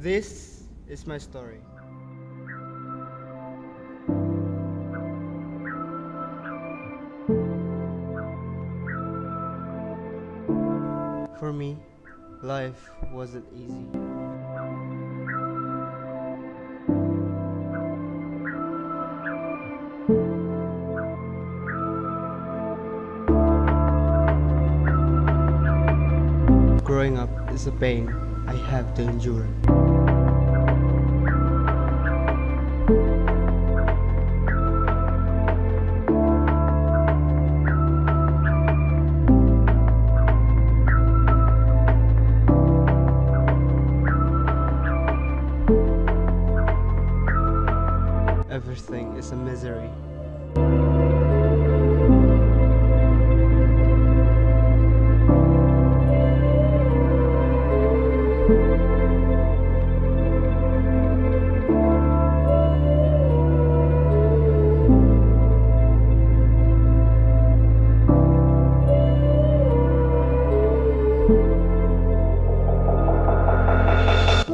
This is my story. For me, life wasn't easy. Growing up is a pain I have to endure. Everything is a misery.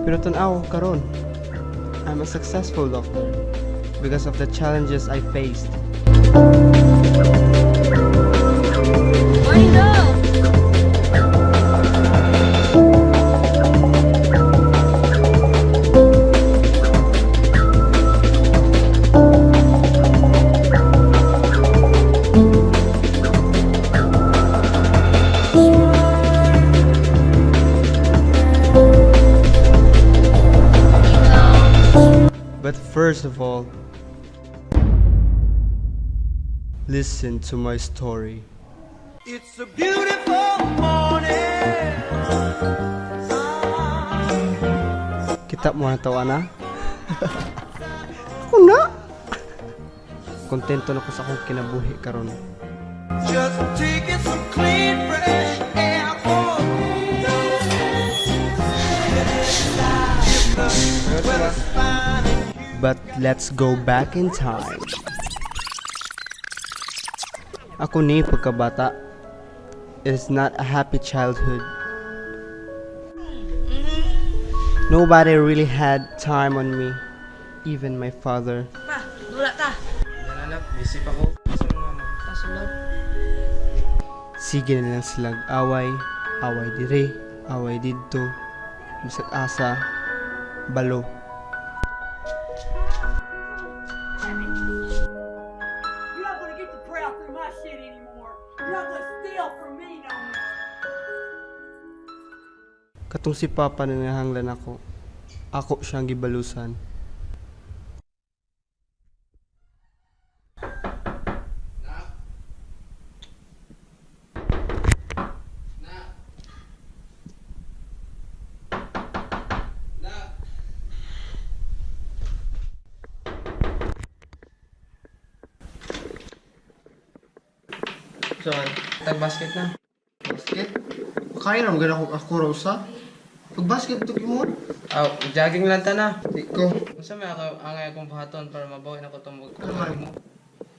Pero tan-aw karon, I'm a successful doctor because of the challenges I faced. Morning, Doc! But first of all, listen to my story. It's a beautiful morning. Kita mo na tawa na? Ako na! Kontento na ko sa akong kinabuhi karon. Just taking some clean, fresh air for But let's go back in time. Ako ni pagkabata. It is not a happy childhood. Nobody really had time on me, even my father. Pa, dula ta. Yan anak, busy pa ko. Asa mo mama? Kasulod. Sige na lang silang away, away dire, away didto, bisag asa, balo. You're not gonna get to prowl through my shit anymore. You're not gonna steal from me no more. Katong si Papa na nahanglan ako, ako siyang gibalusan. So, tag basket na. Basket? Kaya naman gana ako ako rosa. Pag basket to mo. Aw, jogging lang ta na. Di ko. Unsa may ako angay akong buhaton para mabawi na ko tong Ano man?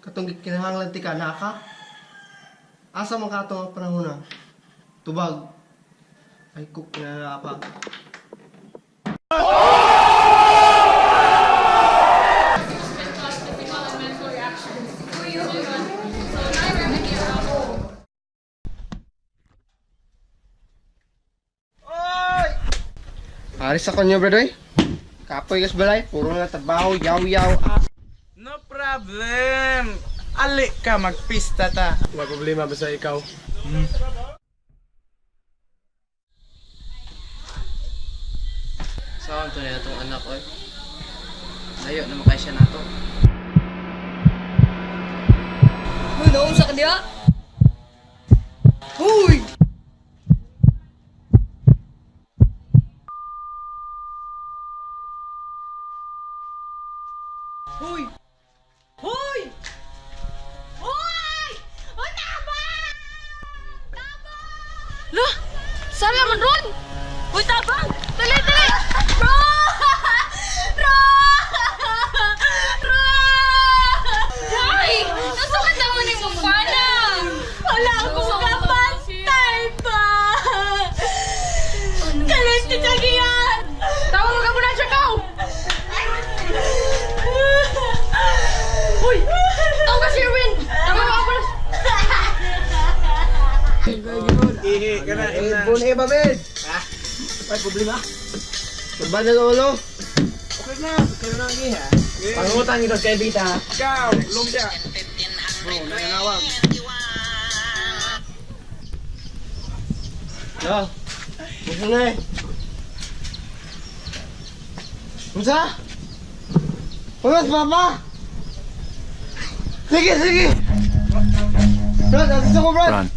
Katong kinahanglan ti ka naka. Asa man ka atong panahon na? Tubag. Ay cook na pa. Aris ako niyo, brother. Kapoy kas balay, puro na trabaho, yaw-yaw. Ah. No problem. Ali ka magpista ta. Wala problema basta ikaw. Saan to na itong anak oy? Layo na makay siya nato. Uy, naunsa ka diha? Uy! Uy! Uy! Uy! Oh, tabang! Tabang! Lah! Sala man ron! Uy, tabang! Dali, dali! Bro! Bro! Bro! Ay! Nasa ka mo ni mong pana! Wala akong kapantay pa! Kalit ka yan! Tawag ka muna Ihi ka na. Eh, bon eh, babed. Ah. Ay, problema. Ba na ulo? Okay na. Okay na ang iha. Pangutang ito kay Bita. Ikaw, lumpia. Bro, nanganawag. No. Unsa na eh? Unsa? Ulas, papa! Sige, sige! Brad, asis ako, Brad! Run.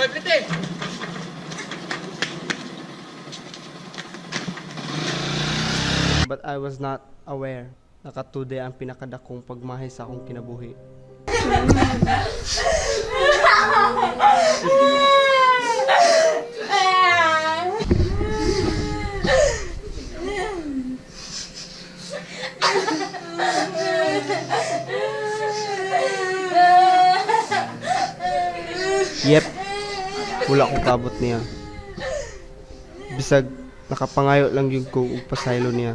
Hoy, Plite! But I was not aware na katude ang pinakadakong pagmahe sa akong kinabuhi. Yep, wala akong kabot niya. Bisag nakapangayo lang yun ko og pasaylo niya.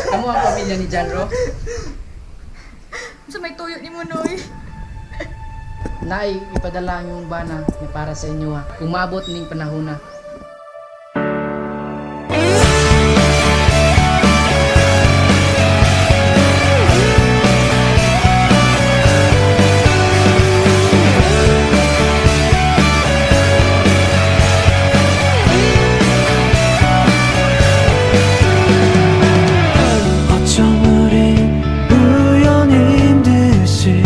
Kamu ang pamilya ni Janro? Sa may tuyo ni mo, Noy. Nay, ipadala ang iyong bana nga para sa inyo ha. Kung maabot ning panahon na. 어쩜 우린 우연인 듯이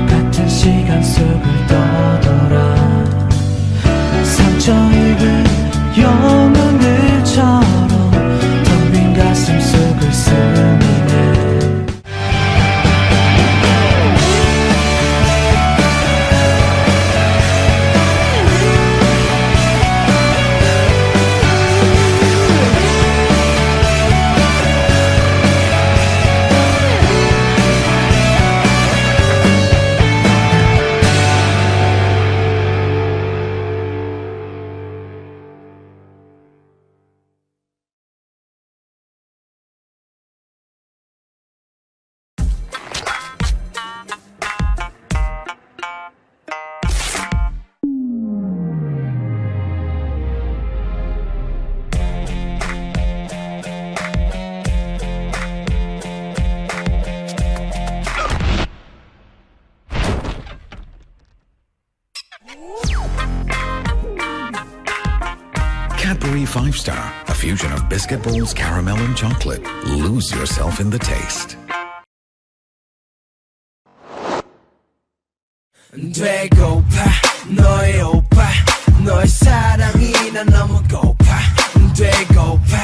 같은 시간 속을 떠돌아 상처 입은 영혼들처럼 텅 빈 가슴 속을 스미네. Cadbury 5 Star, a fusion of biscuit bowls, caramel, and chocolate. Lose yourself in the taste. 되고파 너의 오빠 너의 사랑이 난 너무 고파 되고파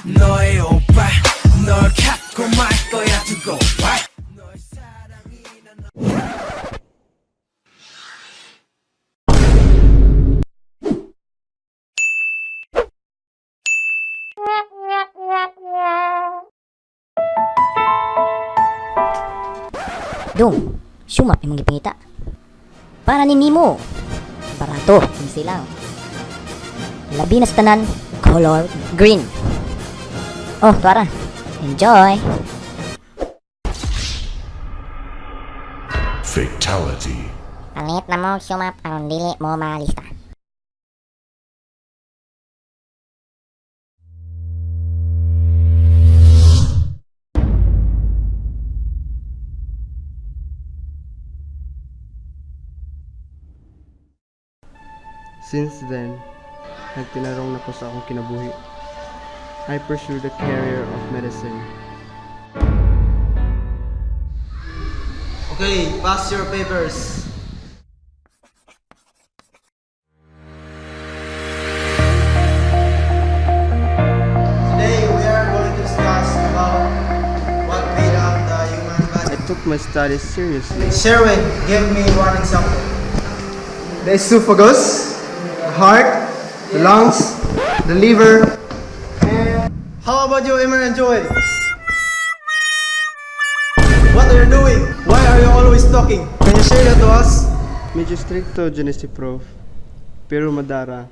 너의 오빠 널 갖고 말 거야 두고 봐 너의 사랑이 난 Dong, sumap imong gipangita. Para ni nimo. Barato, 15 lang. Labi na sa tanan, color green. Oh, tuara. Enjoy! Fatality. Palit na mo sumap aron dili mo malista. Since then, nagtinarong na ko sa akong kinabuhi. I pursued a career of medicine. Okay, pass your papers. Today we are going to discuss about what made up the human body. I took my studies seriously. Sherwin, give me one example. The esophagus, the heart, the lungs, the liver. How about you, Emma and Joel? What are you doing? Why are you always talking? Can you share that to us? Medyo stricto dyan si Prof. Pero madara.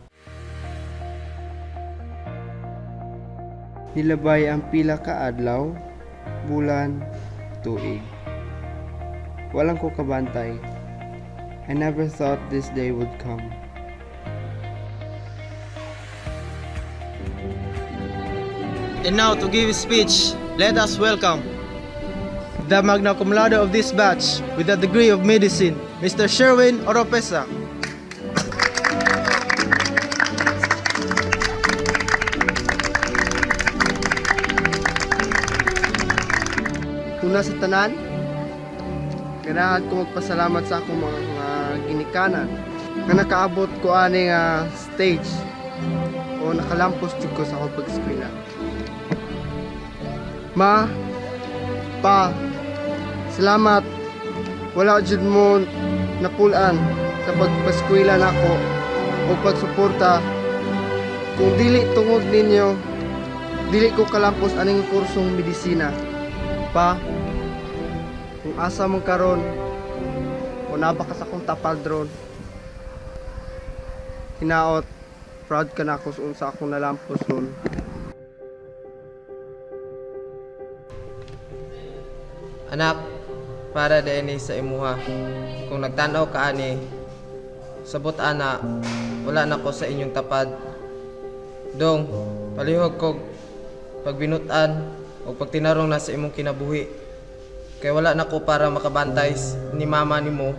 Nilabay ang pila ka adlaw, bulan, tuig. Walang ko kabantay. I never thought this day would come. And now to give his speech, let us welcome the magna cum laude of this batch with a degree of medicine, Mr. Sherwin Oropesa. Una sa tanan, ganahan ko magpasalamat sa akong mga ginikanan nga nakaabot ko ani nga stage o nakalampos jud ko sa akong pag-eskwela. Ma, pa, salamat. Wala jud mo napulaan sa pagpaskwela nako o pagsuporta. Kung dili tungod ninyo, dili ko kalampos aning kursong medisina. Pa, kung asa mong karon, o naba ka sa akong tapad ron. Hinaot, proud ka na ako sa unsa akong nalampos ron. Anak, para dini sa imuha. Kung nagtan-aw ka ani, sabot ana, wala na ko sa inyong tapad. Dong, palihog kog pagbinutan o pagtinarong na sa imong kinabuhi. Kay wala na ko para makabantay ni mama nimo.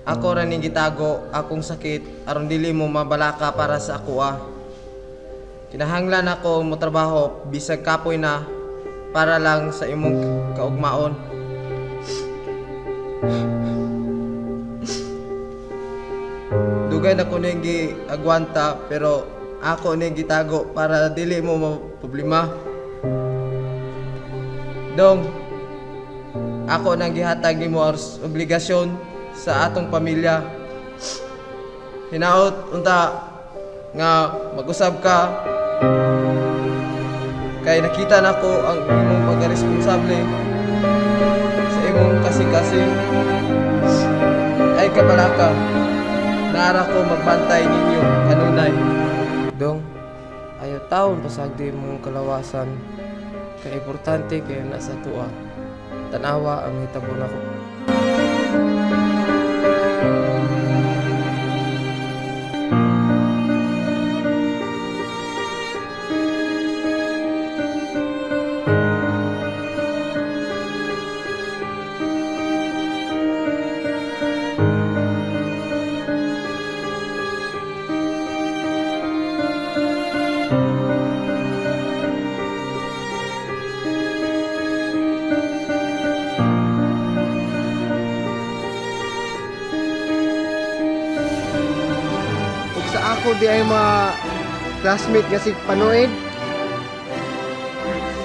Ako ra ning gitago akong sakit aron dili mo mabalaka para sa ako ah. Kinahanglan ako mo trabaho bisag kapoy na para lang sa imong kaugmaon. Dugay na ko ning giagwanta pero ako ning gitago para dili mo maproblema. Dong, ako nang gihatag nimo ang obligasyon sa atong pamilya. Hinaot unta nga mag-usab ka kay nakita nako ang imong pagkaresponsable sa imong kasing-kasing. Ay kabalaka, naara ko magbantay ninyo kanunay. Dong, ayaw taon pasagdi mong kalawasan. Kay importante kayo na sa tuwa. Tanawa ang hitabo nako. Ug sa ako di ay mga classmate nga sig panoid.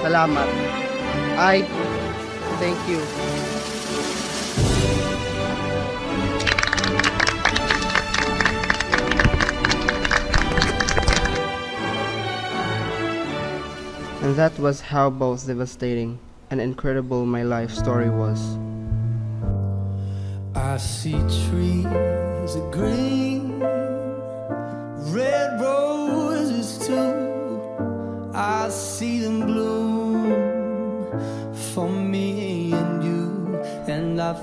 Salamat. Ay, thank you. And that was how both devastating and incredible my life story was. I see trees of green, red roses too. I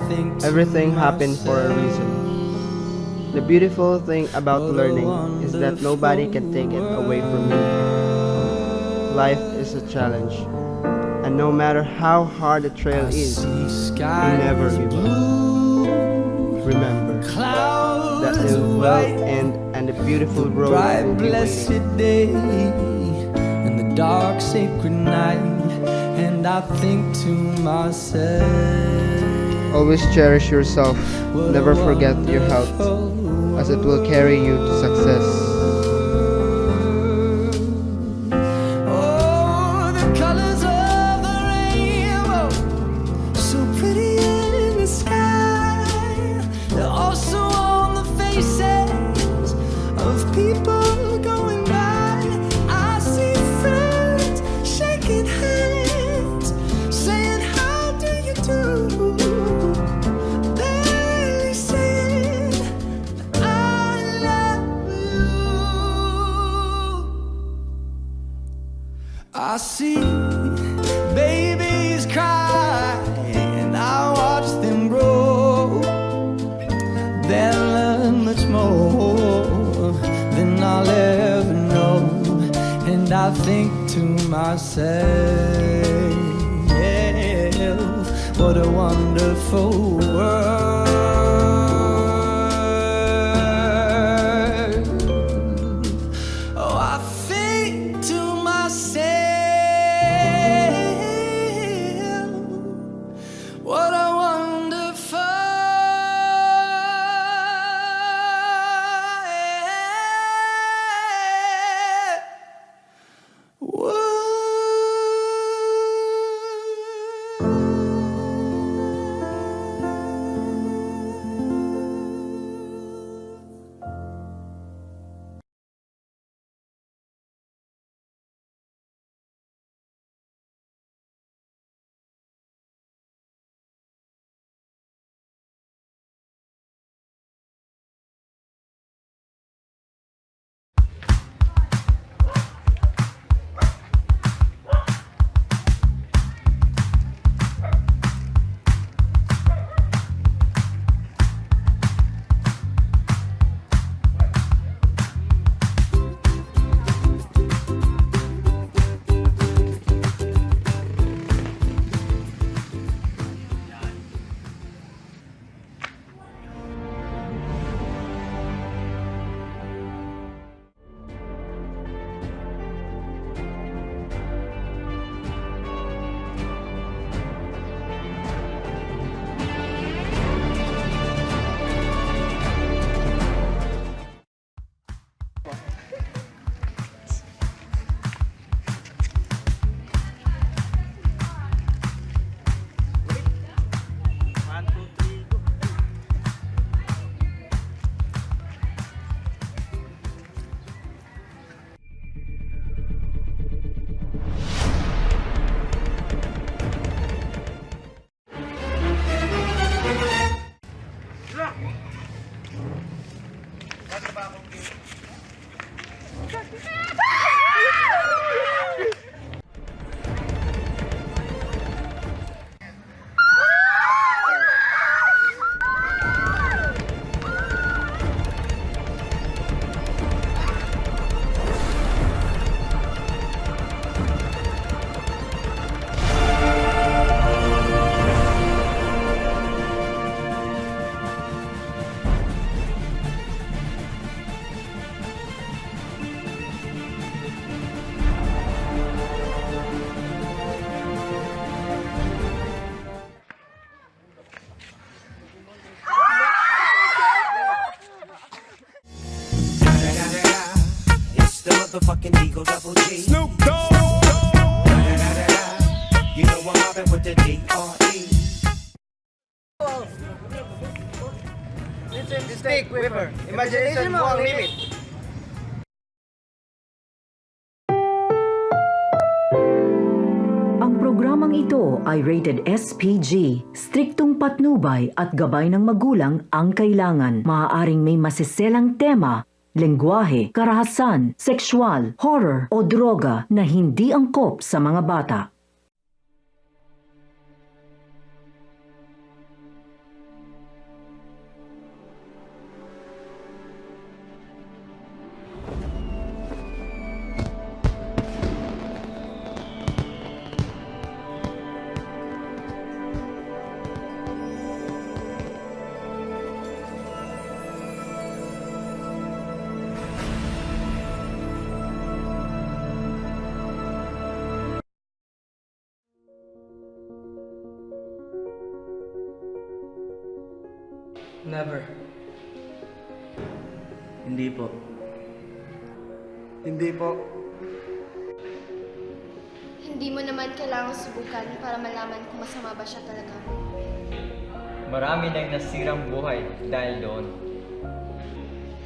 think to Everything happened for a reason. The beautiful thing about What a learning is that nobody can take it away from you. Life is a challenge, and no matter how hard the trail I is, see you skies never give up. blue, Remember that clouds it will white, end and the beautiful road bright will be blessed waiting. day and the dark sacred night, and I think to myself, Always cherish yourself. what a Never forget your health, wonderful as it will carry you to success. Oh, the colors of the rainbow, so pretty in the sky. They're also on the faces of people going by. I see friends shaking hands, saying, "How do you do?" Barely saying, "I love you." I see babies cry and I watch them grow. They'll learn much more than I'll ever know. And I think to myself, what a wonderful world. Oh, I think to myself, what a wonderful world. It's the motherfucking Eagle Double G. Snoop Dogg. You know I'm mobbing with the D.R.E. Stick, Whipper. Imagination mo ang limit. Ang programang ito ay rated SPG. Striktong patnubay at gabay ng magulang ang kailangan. Maaaring may masiselang tema, lengguwahe, karahasan, sexual, horror o droga na hindi angkop sa mga bata. Never. Hindi po. Hindi po. Hindi mo naman kailangang subukan para malaman kung masama ba siya talaga. Marami nang nasirang buhay dahil doon.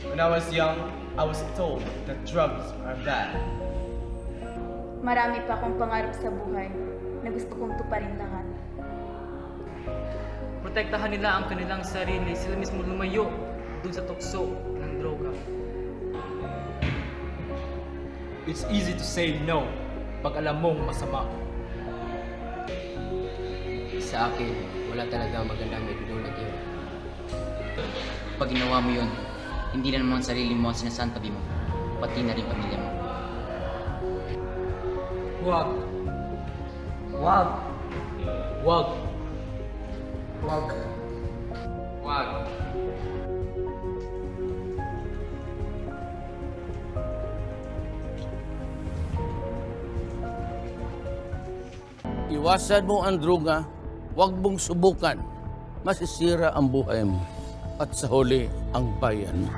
When I was young, I was told that drugs are bad. Marami pa akong pangarap sa buhay na gusto kong tuparin lahat. Protektahan nila ang kanilang sarili, sila mismo lumayo dun sa tukso ng droga. It's easy to say no pag alam mong masama. Sa akin, wala talaga magandang may dudulot yun. Pag ginawa mo yun, hindi na naman sarili mo ang sinasantabi mo, pati na rin pamilya mo. Wag. Wag. Wag. Wag. Wag. Iwasan mo ang droga, huwag mong subukan. Masisira ang buhay mo at sa huli ang bayan mo.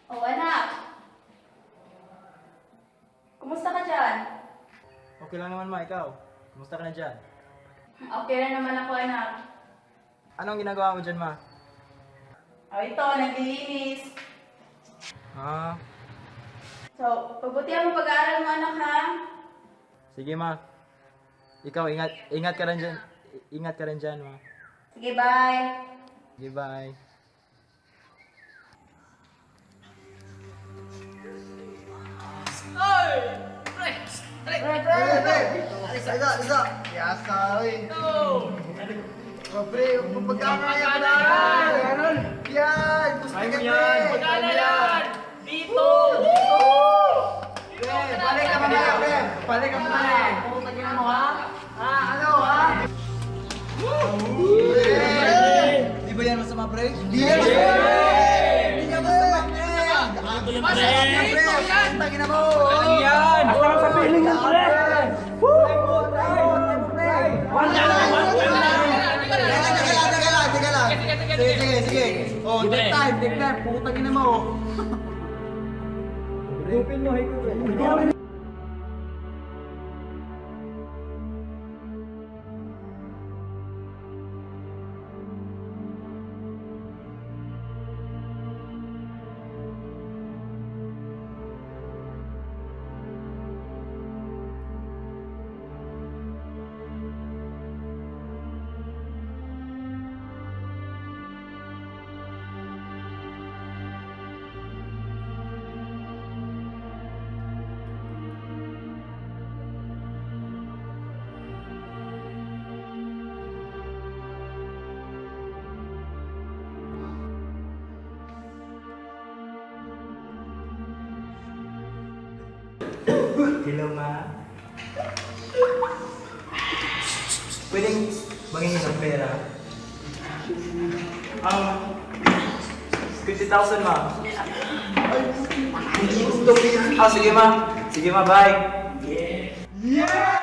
Oh, anak! Kumusta ka dyan? Okay lang naman ma, ikaw. Kumusta ka na dyan? Okay na naman ako, anak. Anong ginagawa mo dyan ma? Oh, ito, naglilinis. Ah, So, pagbutihan mo pag-aaral mo, anak, ha? sige ma. Ikaw, ingat, ingat ka rin dyan. Ingat ka rin dyan ma. Sige, bye! Sige, bye. Pre, pre! Isa, isa! Yasa, oy! Oh, pre, pagkakaya ka na! Yan! Gusto ka, pre! Pagkana yan! Dito! Pre, balik ka mamaya, pre! Balik ka mamaya! Putang mo ha? Ah, ano, ha? Pre! Di ba yan masama pre? Hindi yan masama, pre! Hindi yan masama, pre! Masama, pre! Tangina mo! Yan! Masarap sa feeling yan, pre! Woo! Teka lang, teka lang, teka lang. Sige, sige, sige. Oh, take time, take time. Putang ina mo. Higupin mo, higupin. Hello ma. Pwedeng mangingi ng pera. 50,000 ma. Ah, sige ma. Sige ma, bye. Yeah!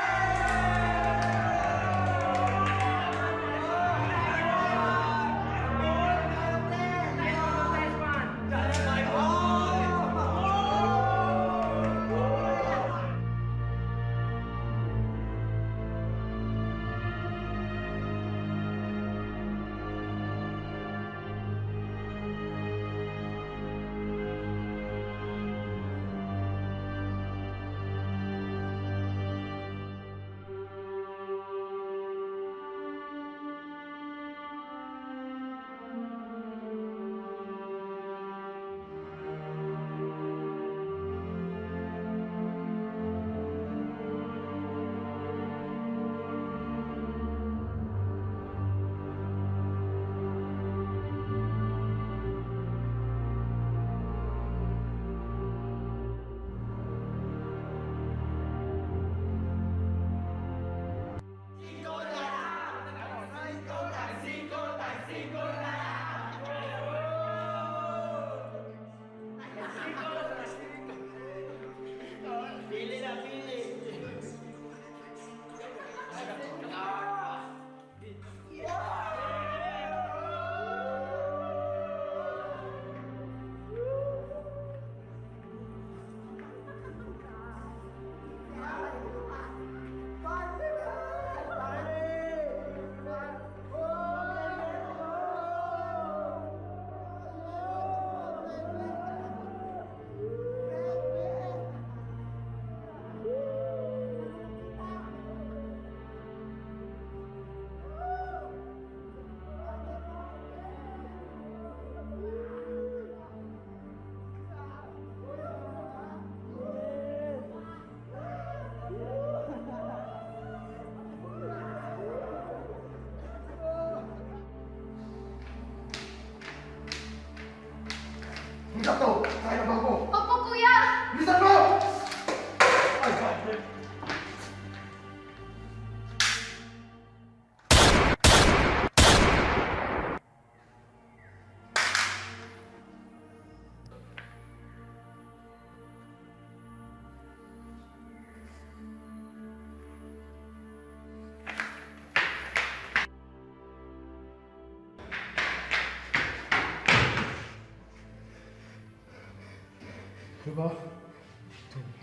Diba?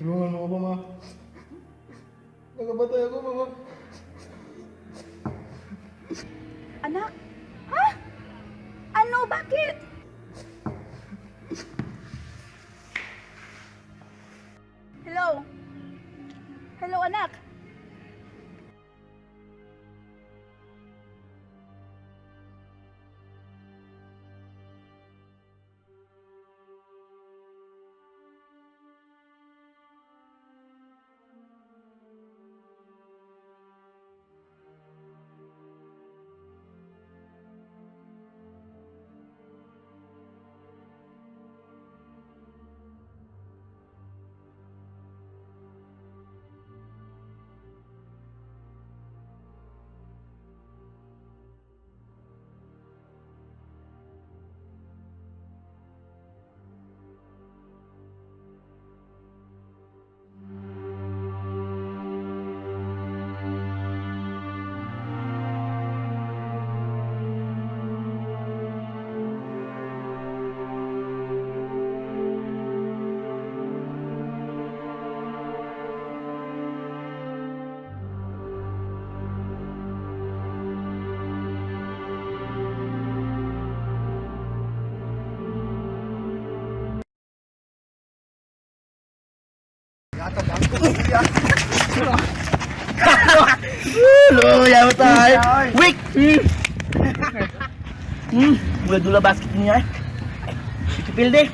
Tulungan mo ako, ma. Nakabatay ako, mama. Anak? Ha? Ano? Bakit? Hello? Hello, anak? Luya mo tayo. Wik! Mula dula basket niya eh. Ikipilde.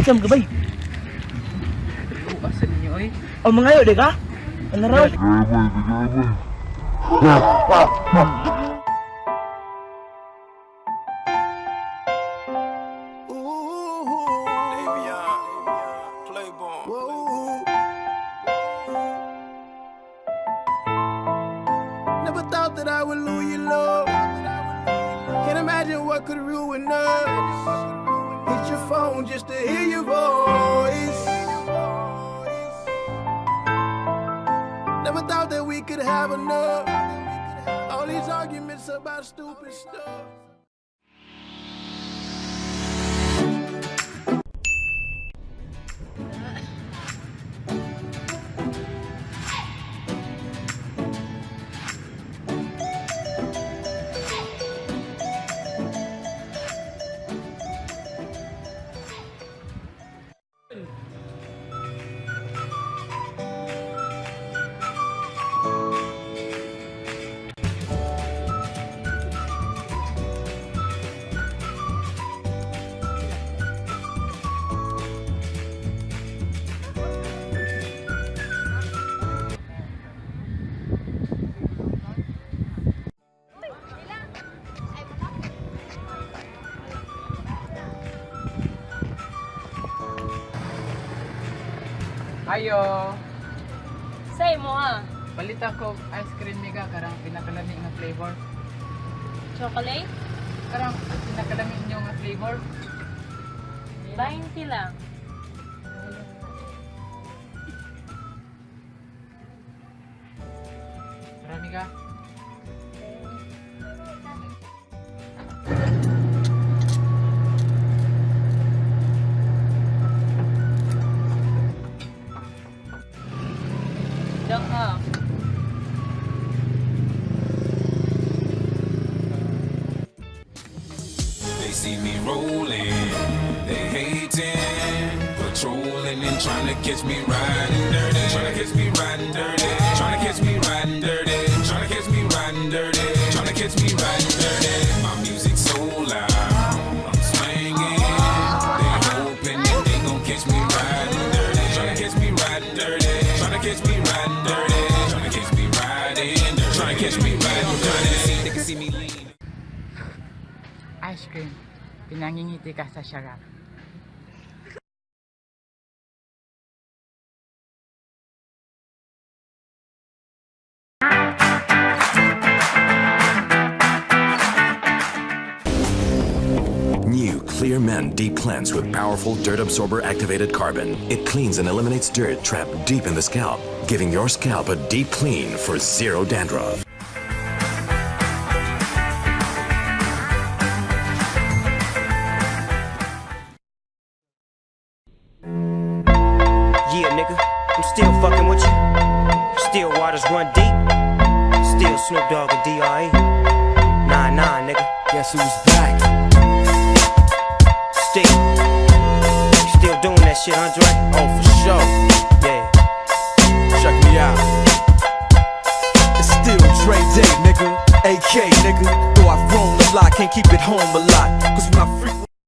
Sam gabay. Asa ninyo oy? O mga yo, di ka? Ano raw? Never thought that I would lose your love. Can't imagine what could ruin us. Hit your phone just to hear your voice. Never thought that we could have enough. All these arguments about stupid stuff. Ayo. Say mo ha. Balita ko ice cream mega karang pinakalami nga flavor. Chocolate? Karang pinakalami nyo nga flavor. 20 lang. Marami ka. Dang ha. They see me rolling, they hating, patrolling and trying to catch me riding dirty, trying to catch me riding dirty, trying to catch me riding dirty, trying to catch me riding dirty, trying to catch me riding dirty. My music's so loud, I'm swinging. They hoping that they gon' catch me riding dirty, trying to catch me riding dirty, trying to catch me riding dirty, trying to catch me riding dirty, trying to catch me riding dirty. They can see me lean. Ice cream. Pinangingiti ka sa sarap. New Clear Men Deep Cleanse with powerful dirt absorber activated carbon. It cleans and eliminates dirt trapped deep in the scalp, giving your scalp a deep clean for zero dandruff. Snoop Dogg and D.R.E. Nah, nigga. Guess who's back? Still. Still doing that shit, Andre?